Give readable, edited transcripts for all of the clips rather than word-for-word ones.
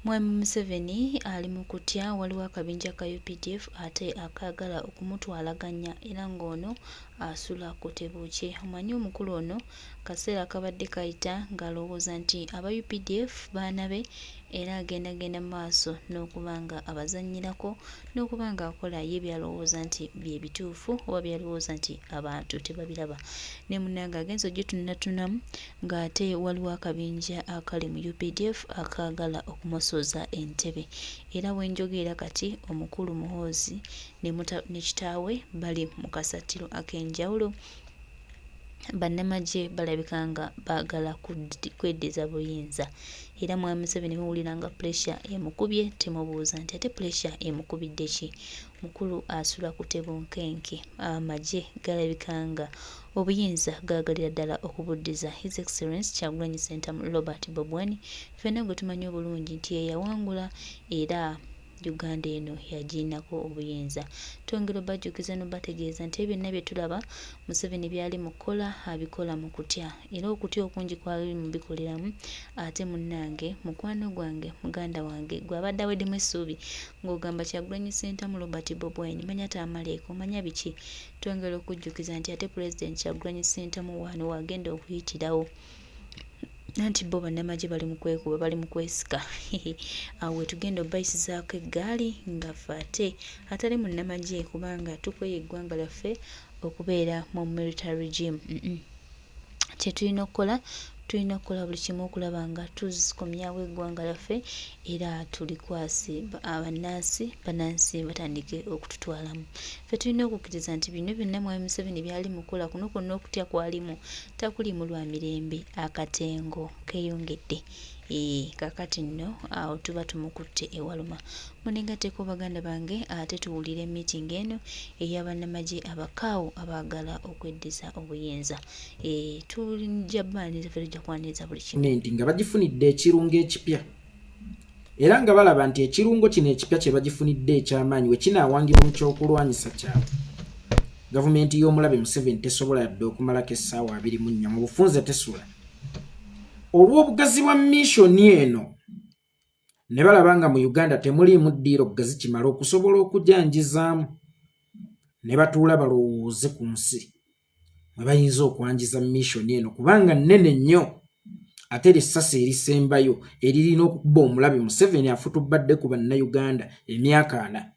Mwami Museveni ali mu kutya, waliwo akabinja ka UPDF ate akaagala okumutwalaganya era ng'ono asula ku tebuukye. Omanyi omukulu ono kaseera kabadde kayita ng'alowooza nti aba UPDF baana be era agendagenda mu maaso n'okuba nga abazannyirako n'okuba ng'akola ye by'alowooza nti bye bituufu oba by'alowooza nti abantu tebabiraba. Ne munnange agenze ogitunatunamu ng'ate waliwo akabinja akali mu UPDF akaagala okumusuuza entebe era we njogerera kati omukulu Muhoozi ne kitaawe bali mu kasattiro ak'enjawulo. Bannamagye balabika nga baagala kweddiza buyinza era Mwami Museveni muwulira nga puleesa emukubye temubuuza nti ate puleesa emukubidde ki? Mukulu asula ku tebunkenke. Amagye galabika nga obuyinza gaagalira ddala okubuddiza His Excellence Kyagulanyi Ssentamu Robert Bobi Wine ffenna gwe tumanyi obulungi nti ye yawangula era Uganda eno yagirinako obuyinza. Twongera obajjukiza n'obategeeza nti ebyo byonna bye tulaba Museveni by'ali mu kukola abikola mu kutya era okutya okungi kw'ali mu bikoleramu ate munnange, mukwano gwange, muganda wange gwe abadde aweddemu essuubi ng'ogamba Kyagulanyi Ssentamu Robert Bobi Wine manya taamaleeko manya biki twongera okujjukiza nti ate Pulezidenti Kyagulanyi Ssentamu wano w'agenda okuyitirawo. Anti bo bannamagye bali mu kwekuba bali mu kwesika awo wetugenda obayisizaako eggaali nga ffe ate atali munnamagye kubanga tukooye eggwanga lyaffe okubeera mu military regime. Kye tulina okukola tulina okukola buli kimu okulaba nga tukomyawo eggwanga lyaffe era tulikwase bannansi, bannansi batandike okututwalamu. Ffe tulina okukkiriza nti bino byonna Mwami Museveni by'ali mu kukola kuno kwonna okutya kw'alimu takuliimu lwa mirembe akatengo keeyongedde. Eeh kaakati nno awo tuba tumukutte ewaluma. Muneegatteko baganda bange ate tuwulire meeting eno eya bannamagye abakaawu abaagala okweddiza obuyinza. Eeh tujja baaniriza ffe tujja kwaniriza buli kimu. Gavumenti nga bagifunidde ekirungo ekipya era nga balaba nti ekirungo kino ekipya kye bagifunidde eky'amaanyi we kinaawangibwa mu ky'okulwanyisa kyabwe, gavumenti y'omulabe Museveni tesobola yadde okumalako essaawa 24 mu bufunze tesula. Olw'obugazi bwa missoni eno ne balaba nga mu Uganda temuliimu ddiiro ggazi kimala okusobola okujanjizaamu ne batuula balowooze ku nsi mwe bayinza okwanjiza missoni eno kubanga nnene nnyo ate ly'essasi erisembayo eririna okukuba omulabe Museveni afutubbadde ku Bannayuganda emyaka 40.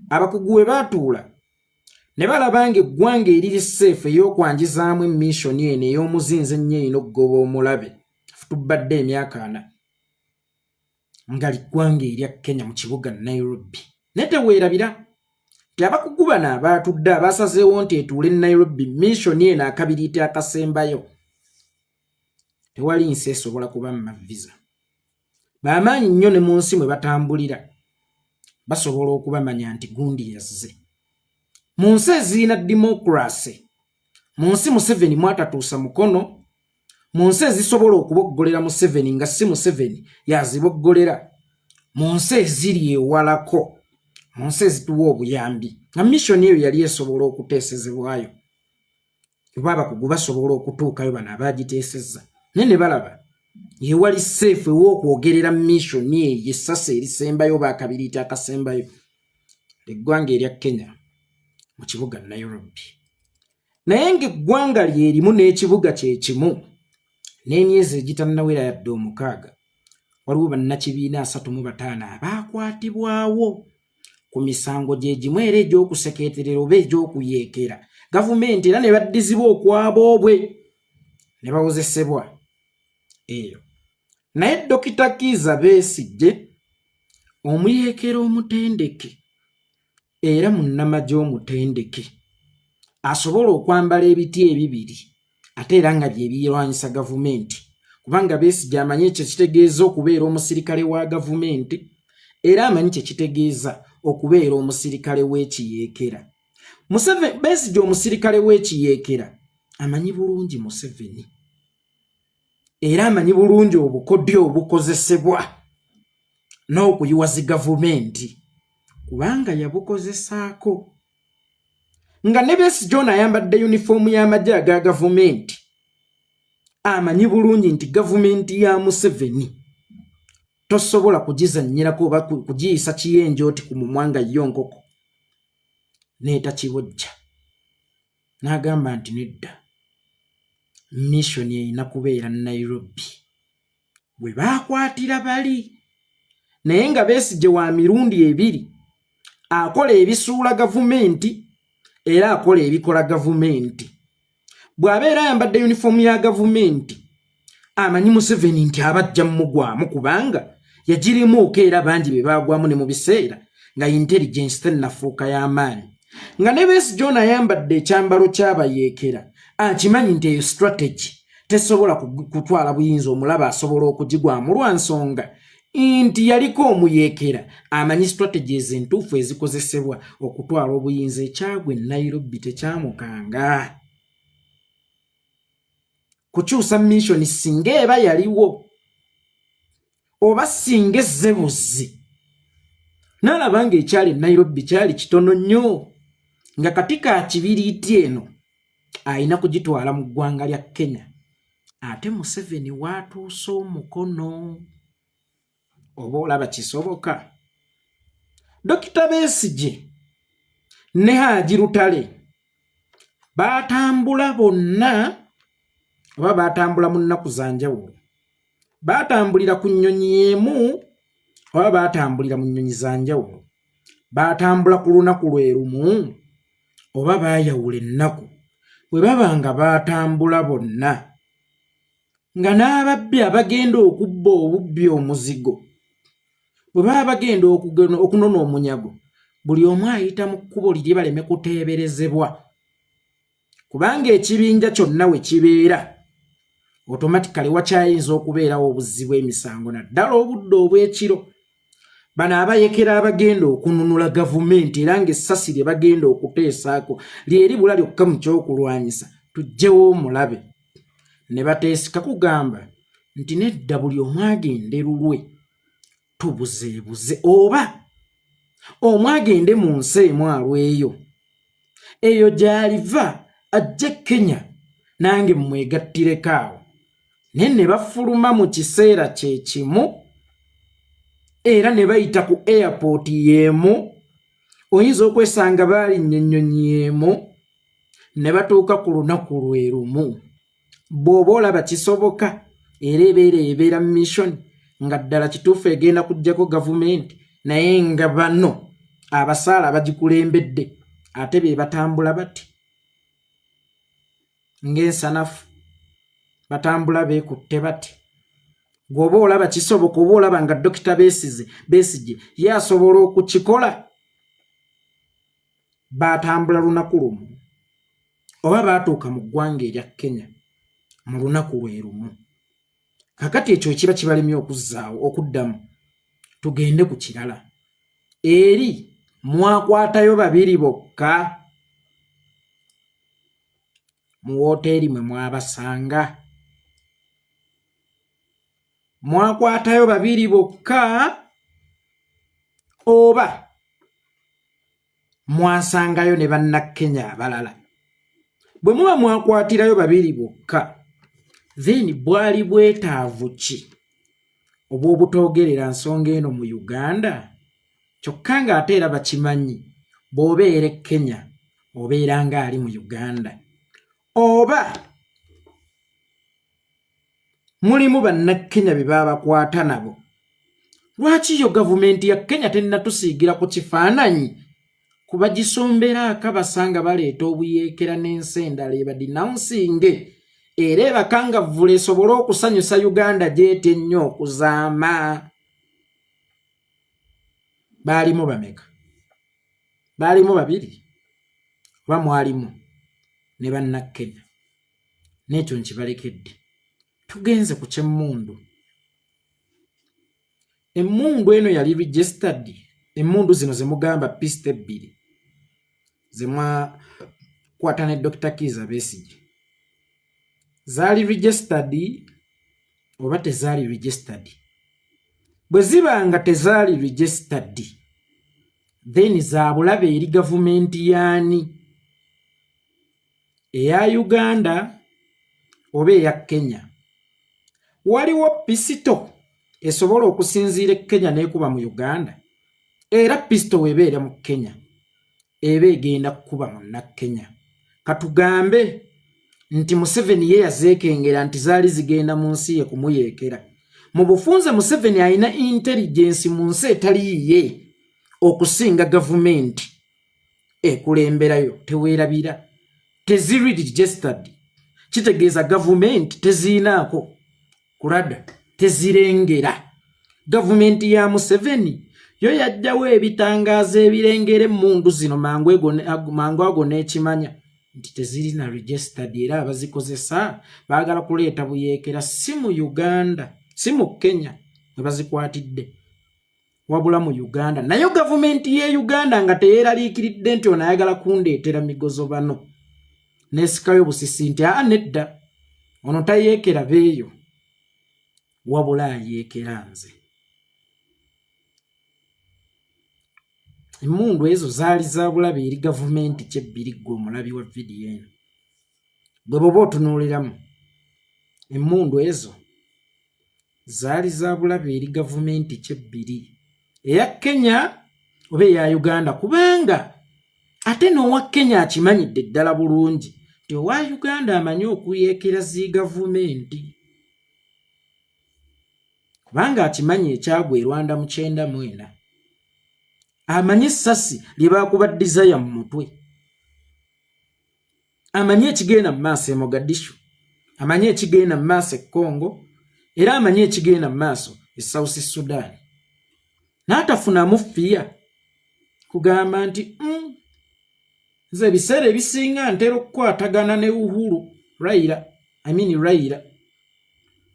Abakugu we baatuula ne balaba ng'eggwanga eriri seefu ey'okwanjizaamu emissoni eno ey'omuzinzi ennyo erina okugoba omulabe afutubbadde emyaka 40 nga liggwanga erya Kenya mu kibuga Nairobi. Naye teweerabira nti abakugu bano abaatudde abaasazeewo nti etuule Nairobi missoni eno akabiriiti akasembayo tewali nsi esobola kubamma visa. Bamaanyi nnyo ne mu nsi mwe batambulira basobola okubamanya nti gundi yazze. Mu nsi ezirina democracy, mu nsi Museveni mwatatuusa mukono, mu nsi ezisobola okuboggolera Museveni nga si Museveni yaziboggolera, mu nsi eziri ewalako, mu nsi ezituwa obuyambi nga mission eyo yali esobola okuteesezebwayo oba abakugu basobola okutuukayo bano abaagiteesezza naye ne balaba ewali seefu ew'okwogerera mission eyo essasi erisembayo oba akabiriiti akasembayo eggwanga erya Kenya mu kibuga Nairobi. Naye ng'eggwanga lyerimu n'ekibuga kye kimu n'emyezi egitannawera yadde 6 waliwo bannakibiina 35 abaakwatibwawo ku misango gye gimu era egy'okusekeeterera oba egy'okuyeekera gavumenti era ne baddizibwa okwaboobwe ne bawozesebwa eyo. Naye Dokita Kiiza Besigye omuyeekera omutendeke era munnamagye omutendeke asobola okwambala ebiti ebibiri ate era nga bye birwanyisa gavumenti kubanga Besigye amanyi ekyo kitegeeza okubeera omusirikale wa gavumenti era amanyi kye kitegeeza okubeera omusirikale w'ekiyeekera. Besigye omusirikale w'ekiyeekera amanyi bulungi Museveni era amanyi bulungi obukodyo obukozesebwa n'okuyiwa zi gavumenti kubanga yabukozesaako. Nga ne Besigye ono ayambadde yunifoomu y'amagye aga gavumenti, amanyi bulungi nti gavumenti ya Museveni tosobola kugizannyirako oba kugiyisa kiyenje oti ku mumwa nga yo nkoko n'etakibojja. N'agamba nti nedda, mission erina kubeera Nairobi we baakwatira bali. Naye nga Besigye wa mirundi ebiri, akola ebisuula gavumenti era akola ebikola gavumenti. Bw'abeera ayambadde yunifoomu ya gavumenti, amanyi Museveni nti abajja mumugwamu, kubanga yagirimuuko era bangi be baagwamu ne mu biseera nga intelligence tennafuuka y'amaanyi. Nga ne Besigye ono ayambadde ekyambalo ky'abayeekera, akimanyi nti eyo strategy tesobola kutwala buyinza, omulaba asobola okugigwamu lwa nsonga nti yaliko omuyeekera, amanyi strategies entuufu ezikozesebwa okutwala obuyinza. Ekyagwa e Nairobi tekyamukanga kukyusa mission singa eba yaliwo oba singa ezze buzzi. N'alaba ng'ekyali e Nairobi kyali kitono nnyo, nga kati ka kibiriiti eno alina kugitwala mu ggwanga lya Kenya, ate Museveni waatuuse omukono. Oba olaba kisoboka? Dokita Besigye ne Haji Lutale baatambula bonna oba baatambula mu nnaku za njawulo? Baatambulira ku nnyonyi emu oba baatambulira mu nnyonyi za njawulo? Baatambula ku lunaku lwe lumu oba baayawula ennaku? Bwe baba nga baatambula bonna, nga n'ababbi abagenda okubba obubbi omuzigo, bwe baba bagenda okunona omunyago, buli omu ayita mu kkubo liri baleme kuteeberezebwa, kubanga ekibinja kyonna we kibeera automatically wakyayinza okubeerawo obuzzi bw'emisango, naddala obudde obw'ekiro. Bano abayekera abagenda okununula gavumenti, era ng'essasi lye bagenda okuteesaako lyeribula lyokka mu kyokulwanyisa tuggyewo omulabe, ne bateesika kugamba nti nedda, buli omu agende lulwe, tubuzeebuze, oba omu agende mu nsi emu alweyo eyo gy'aliva ajje Kenya nange mmwegattireko awo. Naye ne bafuluma mu kiseera kye kimu era ne bayita ku airport y'emu, oyinza okwesanga baalinnya ennyonyi y'emu ne batuuka ku lunaku lwe lumu. Bw'oba olaba kisoboka, era ebeera mission nga ddala kituufu egenda kuggyako gavumenti, naye nga bano abasaala abagikulembedde ate be batambula bati ng'ensanafu, batambula beekutte bati. Gweoba olaba kisoboka, oba olaba nga Dokita Besigye ye asobola okukikola, baatambula lunaku lumu oba baatuuka mu ggwanga erya Kenya mu lunaku lwe lumu? Kakati ekyo ekiba kibalemye okuzzaawo okuddamu, tugende ku kirala. Eri mwakwatayo babiri bokka mu wooteeri mwe mwabasanga? Mwakwatayo babiri bokka oba mwasangayo ne Bannakenya abalala? Bwe muba mwakwatirayo babiri bokka, then bwali bwetaavu ki obw'obutoogerera nsonga eno mu Uganda? Kyokka ng'ate era bakimanyi, bw'obeera e Kenya obeera ng'ali mu Uganda. Oba mulimu Bannakenya be babakwata nabo? Lwaki yo gavumenti ya Kenya tennatusiigira ku kifaananyi kuba gisombera akabasa nga baleeta obuyeekera n'ensi endala ebadinawunsinge era ebakangavvula esobole okusanyusa Uganda gy'etya ennyo okuzaama? Baalimu bameka? Baalimu babiri oba mwalimu ne Bannakenya? N'ekyo nkibalekedde. Tugenze ku ky'emmundu. Emmundu eno yali registered? Emmundu zino zemugamba pistol ebbiri zemwakwata ne Dr. Kiiza Besigye zaali registered oba tezaali registered? Bwe ziba nga tezaali registered, then za bulabe eri gavumenti yaani? Eya Uganda oba eya Kenya? Waliwo pisito esobola okusinziira e Kenya n'ekuba mu Uganda? Era pisito webeera mu Kenya eba egenda kukuba Munnakenya. Katugambe nti Museveni ye yazeekengera nti zaali zigenda mu nsi ye kumuyeekera. Mu bufunze Museveni alina intelligence mu nsi etali yiye okusinga gavumenti ekulemberayo. Teweerabira, teziri registered, kitegeeza gavumenti teziinaako kulada, tezirengera. Gavumenti ya Museveni yo yajjawo ebitangaazo ebirengera emmundu zino mangu ago n'ekimanya nti tezirina registered, era abazikozesa baagala kuleeta buyeekera si mu Uganda, si mu Kenya mwe bazikwatidde, wabula mu Uganda. Nayo gavumenti ye Uganda nga teyeeraliikiridde nti ono ayagala kundeetera migozo bano, neesikayo busisi nti aa nedda, ono tayeekera beeyo, wabula ayeekera nze. Emmundu ezo zaali za bulabe eri gavumenti kyebbiri. Ggwe omulabi wa vidiyo eno, bwe bwoba otunuuliramu, emmundu ezo zaali za bulabe eri gavumenti kyebbiri, eya Kenya oba eya Uganda, kubanga ate n'owa Kenya akimanyidde ddala bulungi nti owa Uganda amanyi okuyeekera zi gavumenti, kubanga akimanyi ekyagwa e Rwanda mu 94, amanyi essasi lye baakuba Desire mu mutwe, amanyi ekigenda mu maaso e Mogadishu, amanyi ekigenda mu maaso e Congo, era amanyi ekigenda mu maaso e South Sudan, n'atafunamu fiya kugamba nti nze ebiseera ebisinga ntera okukwatagana ne Uhuru Raila, I mean Raila,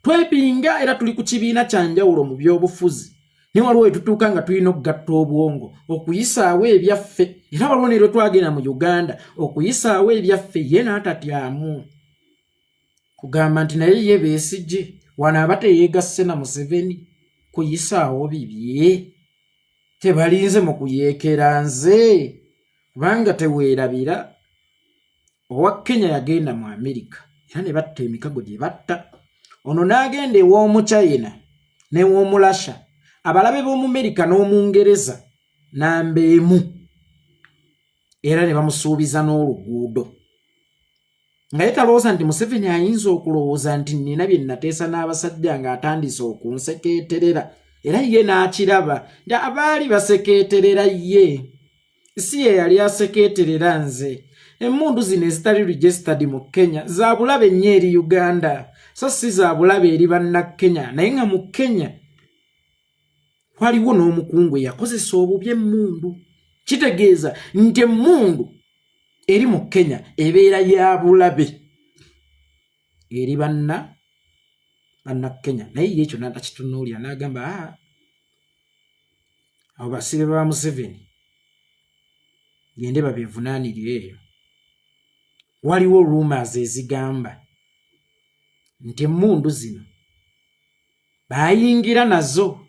twepinga era tuli ku kibiina kya njawulo mu byobufuzi, naye waliwo wetutuuka nga tulina okugatta obwongo okuyisaawo ebyaffe, era waliwo ne lwe twagenda mu Uganda okuyisaawo ebyaffe, ye n'atatyamu kugamba nti naye ye Besigye wano aba teyeegasse na Museveni kuyisaawo bibye, tebalinze mu kuyeekera nze, kubanga teweerabira owa Kenya yagenda mu Amerika era ne batta emikago gye batta, ono n'agenda ew'Omuchina n'ew'Omulasha, abalabe b'Omumerika n'Omungereza namba emu, era ne bamusuubiza n'oluguudo, nga ye talowooza nti Museveni ayinza okulowooza nti nnina bye nateesa n'abasajja ng'atandise okunsekeeterera. Era ye n'akiraba nti abaali basekeeterera ye si ye yali asekeeterera nze. Emmundu zino ezitali registered mu Kenya za bulabe nnyo eri Uganda, so si za bulabe eri Bannakenya. Naye nga mu Kenya waliwo n'omukungu eyakozesa obubi emmundu, kitegeeza nti emmundu eri mu Kenya ebeera ya bulabe eri Bannakenya. Naye ye ekyo n'atakitunuulira, n'agamba aa abo basibe ba Museveni, gende babevunaanirire eyo. Waliwo rumors ezigamba nti emmundu zino bayingira nazo.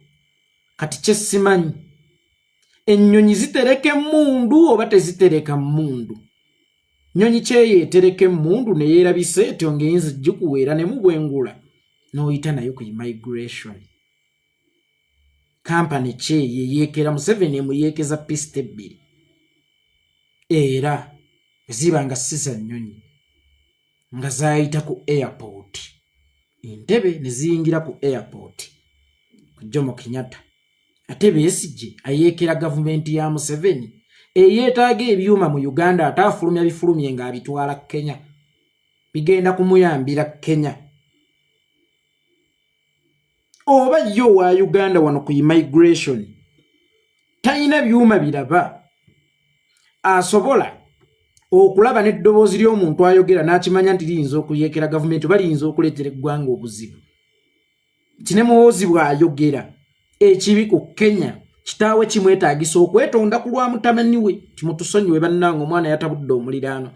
Kati kyesimanyi, ennyonyi zitereka emmundu oba tezitereka mmundu? Nnyonyi kyeyo etereka emmundu neyeerabisa etyo ng'eyinza gikuweera ne mubwengula n'oyita nayo ku immigration? Kampani kyeyo eyeekera Museveni emuyeekeza pisita ebbiri, era ziba nga si za nnyonyi, nga zaayita ku airport Entebe ne ziyingira ku airport ku Jomo Kenyatta. Ate Besigye ayeekera gavumenti ya Museveni eyeetaaga ebyuma mu Uganda, ate afulumya bifulumye ng'abitwala Kenya, bigenda kumuyambira Kenya. Oba ye owa Uganda wano ku immigration talina byuma biraba, asobola okulaba n'eddoboozi ly'omuntu ayogera n'akimanya nti liyinza okuyeekera gavumenti oba liyinza okuleetera eggwanga obuzibu, nti ne Muhoozi bw'ayogera ekibi ku Kenya, kitaawe kimwetaagisa okwetonda ku lwa mutabani we, timutusonyiwe bannange, omwana yatabudde omuliraano.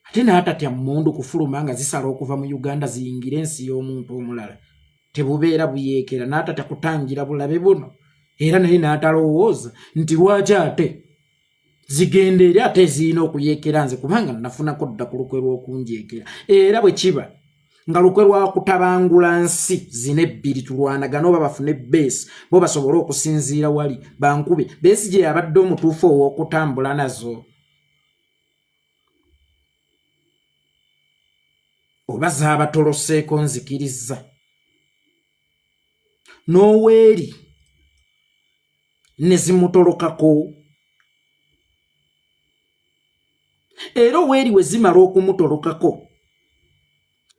Ate n'atatya mmundu kufuluma nga zisala okuva mu Uganda ziyingire ensi y'omuntu omulala, tebubeera buyeekera? N'atatya kutangira bulabe buno, era naye n'atalowooza nti lwaki ate Zigenda eri ate ezirina okuyeekera nze, kubanga nafunako dda ku lukwe lw'okunjeekera. Era bwe kiba nga lukwe lwa kutabangula nsi zino ebbiri tulwanagana oba bafune beesi bo basobole okusinziira wali bankube, Besigye yabadde omutuufu ow'okutambula nazo oba zaabatoloseeko nzikirizza n'oweeri ne zimutolokako. Era oweeri we zimala okumutolokako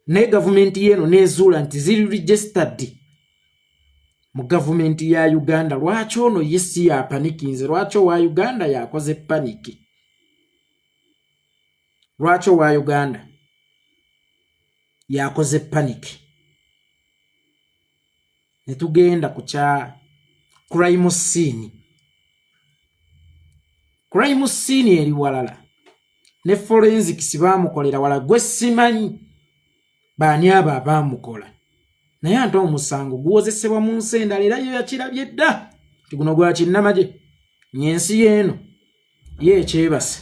naye gavumenti yeeno nezuula nti ziri registered mu gavumenti ya Uganda, lwaki ono ye si yapanikinze? Lwaki owa Uganda yakoze paniki? Lwaki owa Uganda yakoze paniki? Ne tugenda ku kya crime scene. Crime scene eri walala ne forensics baamukolera wala. Gwe simanyi baani abo abaamukola, naye ate omusango guwozesebwa mu nsi endala, era yo yakirabye dda nti guno gwa kinnamagye, ng'ensi yeeno ye ekyebase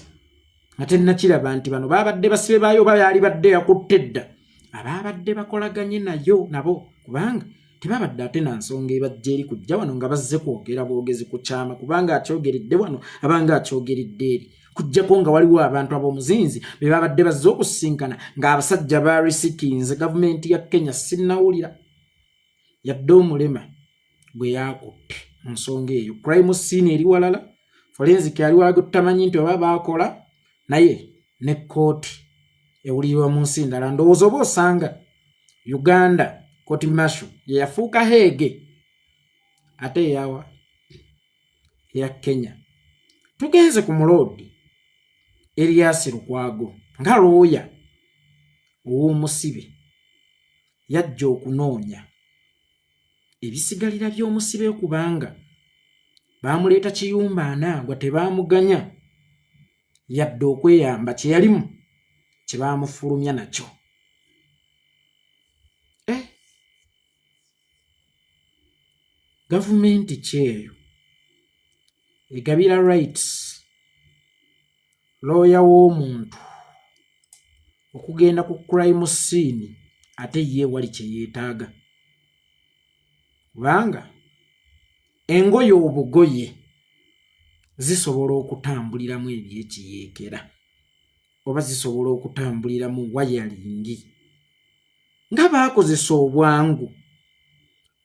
nga tennakiraba nti bano babadde basibe baayo oba yaali badde yakutte dda abaabadde bakolaganye nayo nabo, kubanga tebabadde ate na nsonga ebajja eri kujja wano nga bazze kwogera bwogezi ku kyama, kubanga akyogeredde wano abanga akyogeredde eri, kujjako nga waliwo abantu ab'omuzinzi be babadde bazze okusisinkana ng'abasajja baarisikinze gavumenti ya Kenya. Sinnawulira yadde omulema gwe yakutte mu nsonga eyo. Crime scene eri walala, forensic ali walala gwe tutamanyi nti oba baakola naye, ne kkooti ewulirirwa mu nsi ndala. Ndowooza oba osanga Uganda court martial ye yafuuka Hague ate eyawa eya Kenya. Tugenze ku muloodi Erias Lukwago nga looya ow'omusibe yajja okunoonya ebisigalira by'omusibe, kubanga baamuleeta kiyumba anaagwa, tebaamuganya yadde okweyamba kye yalimu kye baamufulumya nakyo. Eh, gavumenti kyeyo egabira rights looya w'omuntu okugenda ku crime scene, ate ye wali kye yeetaaga, kubanga engoye obugoye zisobola okutambuliramu ebyekiyeekera oba zisobola okutambuliramu wayalingi nga baakozesa obwangu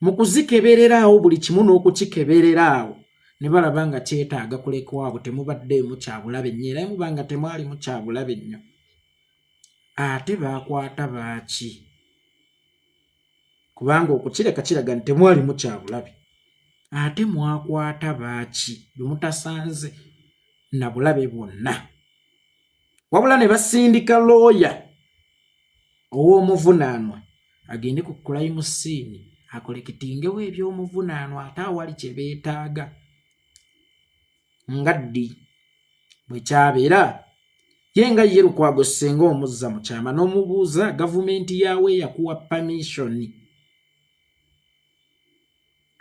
mu kuzikeberera awo buli kimu n'okukikeberera awo ne balaba nga kyetaaga kulekwawo, temubaddeemu kyabulabe nnyo, era muba nga temwalimu kyabulabe nnyo, ate baakwata baaki? Kubanga okukireka kiraga nti temwalimu kyabulabe, ate mwakwata baaki bwe mutasanze na bulabe bwonna? Wabula ne basindika looya ow'omuvunaanwa agende ku crime scene akolekitingewo ebyomuvunaanwa, ate awali kye beetaaga nga ddi bwe kyabeera ye nga ye Lukwago ssenga omuzza mu kyama n'omubuuza gavumenti yaawe yakuwa pamishoni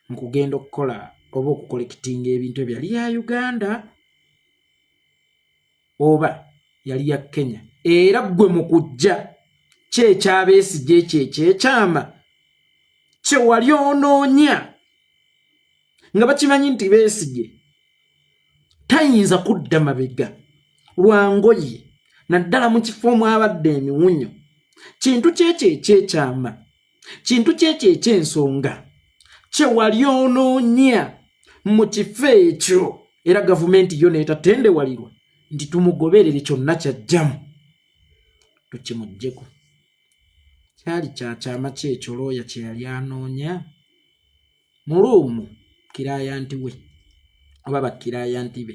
mu kugenda okukola oba okukolekitinga ebintu ebyo, yali ya Uganda oba yali ya Kenya? Era ggwe mu kujja ki ekyabeesigye ekyo ekyekyama kye wali onoonya, nga bakimanyi nti Besigye tayinza kudda mabega lwa ngoye, naddala mu kifo omwabadde emiwunyo? Kintu kyekyo ekyekyama, kintu kyekyo ekyensonga kye wali onoonya mu kifo ekyo, era gavumenti yo neetatendewalirwa nti tumugoberere kyonna kyajjamu tukimuggyeko. Kyali kyakyama ki ekyo looya kye yali anoonya mu luumu kirayanti we oba bakirayanti be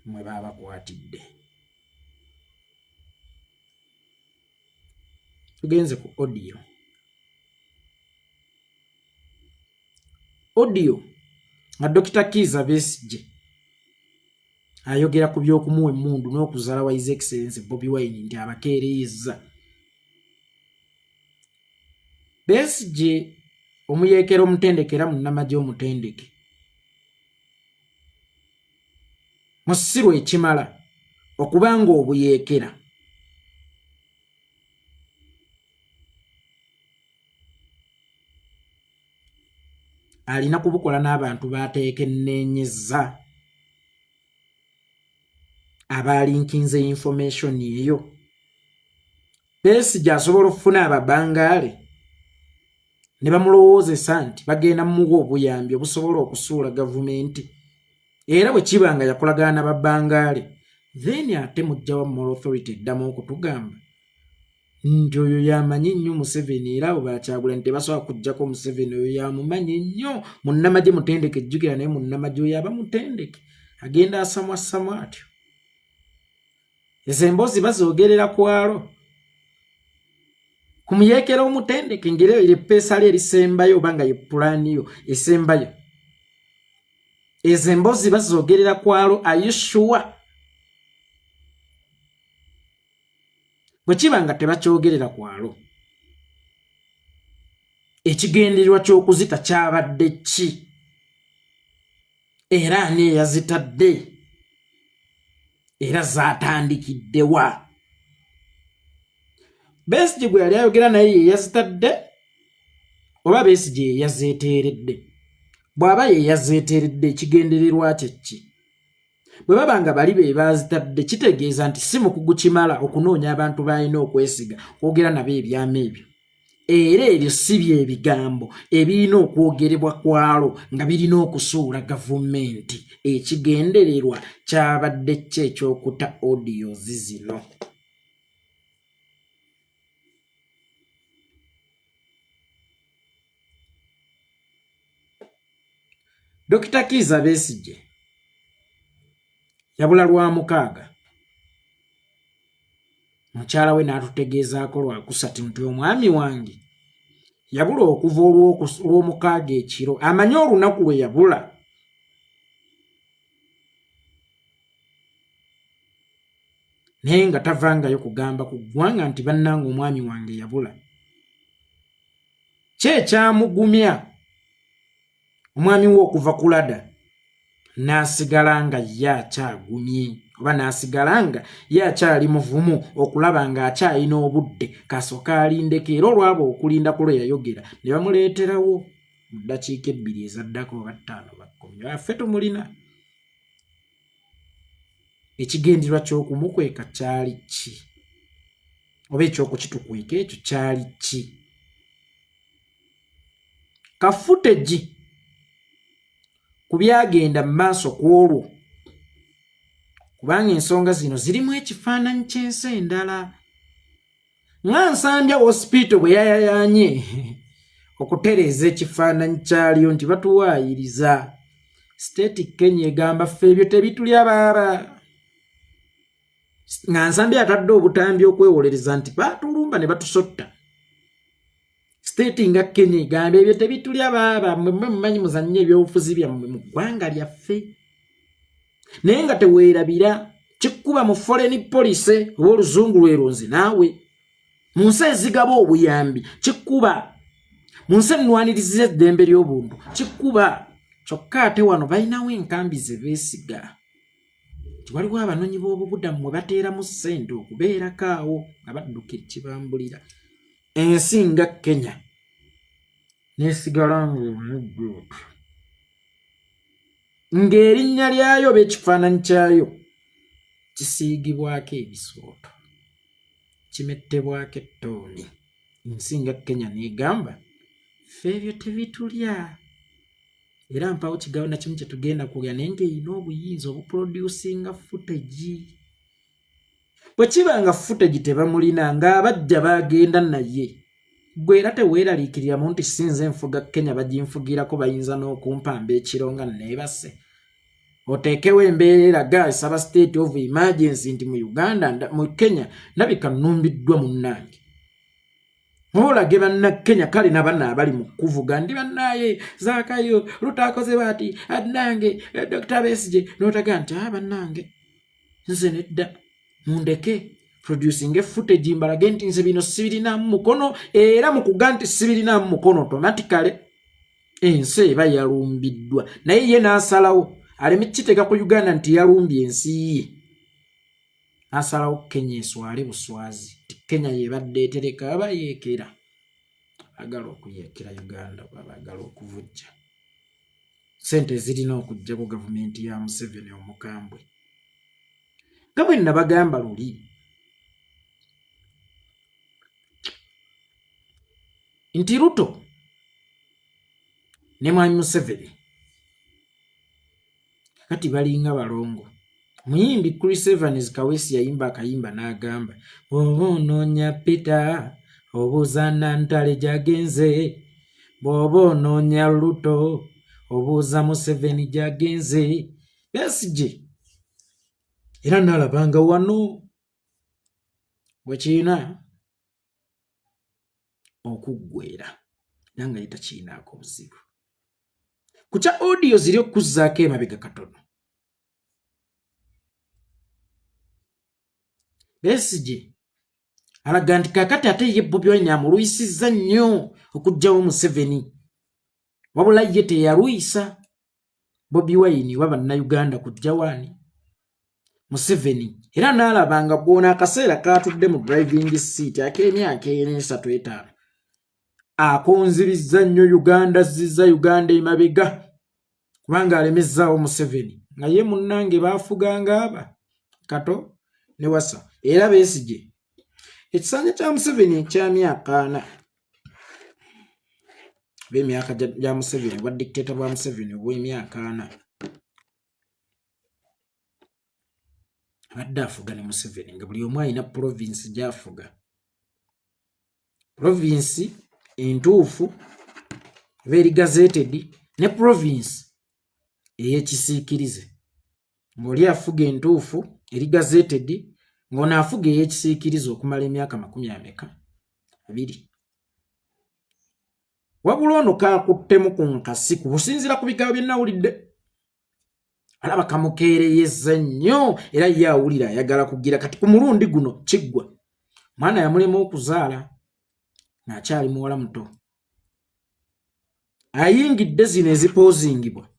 mwe baabakwatidde? Tugenze ku audio. Audio nga Dokita Kiiza Besigye ayogera ku by'okumuwa emmundu n'okuzala wa His Excellency Bobi Wine nti abakeereyezza. Besigye omuyeekera omutendeke era munnamagye omutendeke. Musiru ekimala okuba nga obuyeekera alina kubukola n'abantu b'ateekenneenyezza abaalinkinze information eyo. Besigye asobola okufuna ababangaale ne bamulowoozesa nti bagenda mumuwa obuyambi obusobola okusuula gavumenti, era bwe kiba nga yakolagana na babangaale, then ate mujja wa moral authority eddamu okutugamba nti oyo yamanyi nnyo Museveni, era abo bakyagulanyi tebasobola kujjako Museveni, oyo yamumanyi nnyo, munnamagye mutendeke. Jjukira naye munnamagye oyo aba mutendeke, agenda asamwasamwa atyo. Ezo emboozi bazoogerera kwalo ku muyeekera omutendeke, ngeri eyo eppeesa lyo erisembayo oba nga ye pulaani yo esembayo. Ezo emboozi bazoogerera kwalo. Ayushuwa bwe kiba nga tebakyogerera kwalo, ekigendererwa ky'okuzita kyabadde ki, era ani eyazitadde, era zaatandikiddewa? Besigye gwe yali ayogera naye ye yazitadde oba Besigye ye yazeeteeredde? Bw'aba ye yazeeteeredde, ekigendererwa kye ki? Bwe baba nga bali be baazitadde, kitegeeza nti si mukugu kimala okunoonya abantu b'alina okwesiga okwogera nabo ebyama ebyo, era ebyo si bye bigambo ebirina okwogerebwa kwalo nga birina okusuula gavumenti. Ekigendererwa kyabadde ki eky'okuta audios zino? Dokita Kiiza Besigye yabula Lwamukaaga, mukyala we n'atutegeezaako Lwakusatu nti omwami wange yabula okuva Olwomukaaga ekiro. Amanyi olunaku lwe yabula, naye nga tavangayo kugamba ku ggwanga nti bannange omwami wange yabula. Ki ekyamugumya omwami we okuva ku lada n'asigala nga ye akyagumye, oba n'asigala nga ye akyali muvumu okulaba ng'akyalina obudde kasooka alindeko? Era olwaba okulinda ku lwe yayogera ne bamuleeterawo mu ddakiika 2 ezaddako oba 5 bakkomye affe tumulina. Ekigendererwa ky'okumukweka kyali ki, oba eky'okukitukweka ekyo kyali ki? Kafutegi ku byagenda mu maaso ku olwo, kubanga ensonga zino zirimu ekifaananyi ky'ensi endala, nga Nsambya hospital bwe yayayanye okutereeza ekifaananyi kyalyo nti batuwaayiriza. State Kenya egamba ffe ebyo tebitulya baaba, nga Nsambya atadde obutambi okwewolereza nti batulumba ne batusotta. State nga Kenya egamba ebyo tebitulya baaba, mmwe mumanyi muzannye ebyobufuzi byammwe mu ggwanga lyaffe, naye nga teweerabira kikuba mu foreign policy oba oluzungu lwerunzi naawe mu nsi ezigaba obuyambi, kikuba mu nsi ennwanirizi z'eddembe ly'obuntu, kikuba. Kyokka ate wano balinawo enkambi ze beesiga nti waliwo abanoonyi b'obubudamu mwe bateeramu ssente okubeerako awo nga badduka ekibambulira. Ensi nga Kenya nesigala ng'omuddu otyo, ng'erinnya lyayo oba ekifaananyi kyayo kisiigibwako ebisooto, kimettebwako ettooni. Ensi nga Kenya n'egamba ffe ebyo tebitulya, era mpawo kigambo na kimu kye tugenda kwogera, naye ng'erina obuyinza obuproducinga footage. Bwe kiba nga footage tebamulina ng'abajja bagenda naye, gwe era teweeraliikiriramu nti si nze nfuga Kenya, baginfugirako, bayinza n'okumpamba ekiro nga neebase. Oteekewo embeera eraga esaba state of emergency nti mu Uganda, mu Kenya ndabika nnumbiddwa munnange. Olage Bannakenya kale nabana abali mu kuvuga ndi bannaaye Zaakayo lutaakoze baati annange Dr. Besigye, n'otaga nti a bannange nze nedda, mundeke producing footage mbalage nti nze bino sibirinamu mukono. Era mu kuga nti sibirinamu mukono, automatically ensi eba yalumbiddwa. Naye ye n'asalawo aleme kukiteeka ku Uganda nti yalumbye ensi ye, n'asalawo Kenya eswale buswazi nti Kenya yebadde etereka abayeekera agala okuyeekera Uganda oba baagala okuvujja ssente ezirina okuggyako gavumenti ya Museveni omukambwe. Nga bwe nabagamba luli nti Ruto ne Mwami Museveni kati balinga balongo. Muyimbi Chris Evans Kaweesi yayimba akayimba n'agamba, bw'oba onoonya Peter obuuza Nantale gy'agenze, bw'oba onoonya Ruto obuuza Museveni gy'agenze. Besigye era nalabanga wano wekirina okuggwera era nga ye takirinaako buzibu. Ku kya audio ziri okukuzzaako emabega katono, Besigye alaga nti kakati ate ye Bobi Wine amulwisizza nnyo okuggyawo Museveni, wabula ye teyalwisa Bobi Wine oba Bannayuganda kuggyawo ani Museveni, era n'alaba nga gwona akaseera kaatudde mu driving seat ak'emyaka ena esatu etaano akonzibizza nnyo Uganda, azzizza Uganda emabega kubanga alemezzaawo Museveni nga ye munnange baafuganga aba Kato ne Wasa. Era Besigye ekisanja kya Museveni ekya myaka ana oba emyaka gya Museveni obwa dictator bwa Museveni obw'emyaka ana abadde afuga ne Museveni nga buli omu alina province gy'afuga, province entuufu oba eri gazetted ne province ey'ekisiikirize, ng'oli afuga entuufu eri gazetted ng'ono afuga ey'ekisiikirize okumala emyaka makumi ameka abiri. Wabula ono kaakuttemu ku nkasi ku businziira ku bigambo bye nnawulidde, alaba kamukeereyeza nnyo era ye awulira ayagala kugira. Kati ku mulundi guno kiggwa, mwana yamulema okuzaala ng'akyali muwala muto, ayingidde zino ezipoozingibwa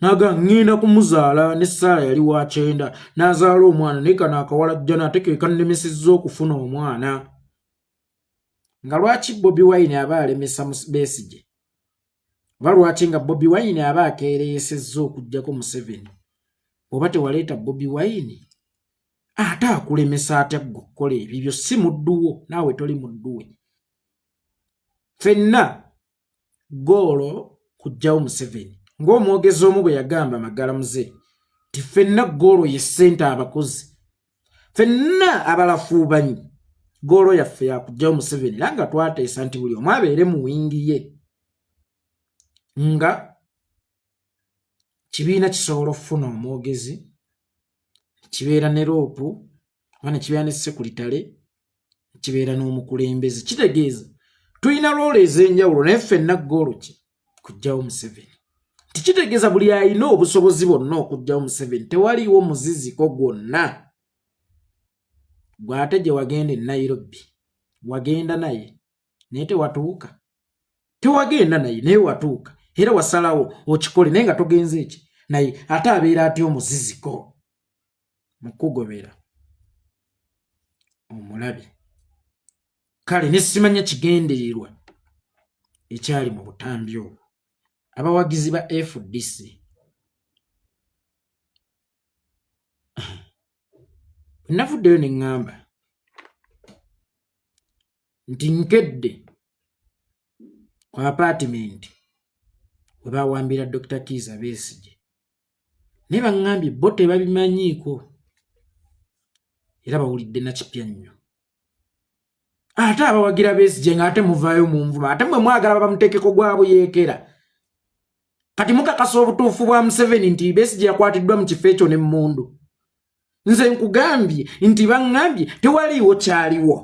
naga ŋŋenda kumuzaala ne Saala yali wa kyenda n'azaala omwana, naye kano akawala jjana ate ke kannemesezza okufuna omwana. Nga lwaki Bobi Wine aba alemesa Besigye oba lwaki nga Bobi Wine aba akeereyesezza okuggyako Museveni? Oba tewaleeta Bobi Wine ate akulemesa atya ggwe okukola ebibyo? Si muddu wo, naawe toli muddu we. Ffenna ggoolo kuggyawo Museveni, ng'omwogezi omu bwe yagamba Magala Mzee nti ffenna ggoolo ye ssente abakozi, ffenna abalafuubanyi ggoolo yaffe yakuggyawo Museveni, era nga twateesa nti buli omu abeere mu wingi ye nga kibiina kisobola okufuna omwogezi, kibeera ne loopu oba ne kibeera ne sekulitale, kibeera n'omukulembeze. Kitegeeza tulina loolo ez'enjawulo naye ffenna ggoolo ki kuggyawo Museveni. Nti kitegeeza buli alina obusobozi bwonna okuggyawo Museveni, tewaliiwo muziziko gwonna. Gwe ate gye wagenda e Nairobi wagenda naye naye tewatuuka, tewagenda naye naye watuuka era wasalawo okikole naye nga togenze eki naye, ate abeera atya omuziziko mu kugobera omulabi? Kale ne simanya kigendererwa ekyali mu butambi obwo. Abawagizi ba FDC navuddeyo ne ŋŋamba nti nkedde ku apaatimenti we bawambira Dokita Kiiza Besigye, naye baŋŋambye bo tebabimanyiiko era bawulidde nakipya nnyo. Ate abawagira Besigye ng'ate muvaayo mu nvuma, ate mwe mwagala babamuteekeko gwa buyeekera. Kati mukakasa obutuufu bwa Museveni nti Besigye yakwatiddwa mu kifo ekyo n'emmundu. Nze nkugambye nti baŋŋambye tewaliiwo kyaliwo.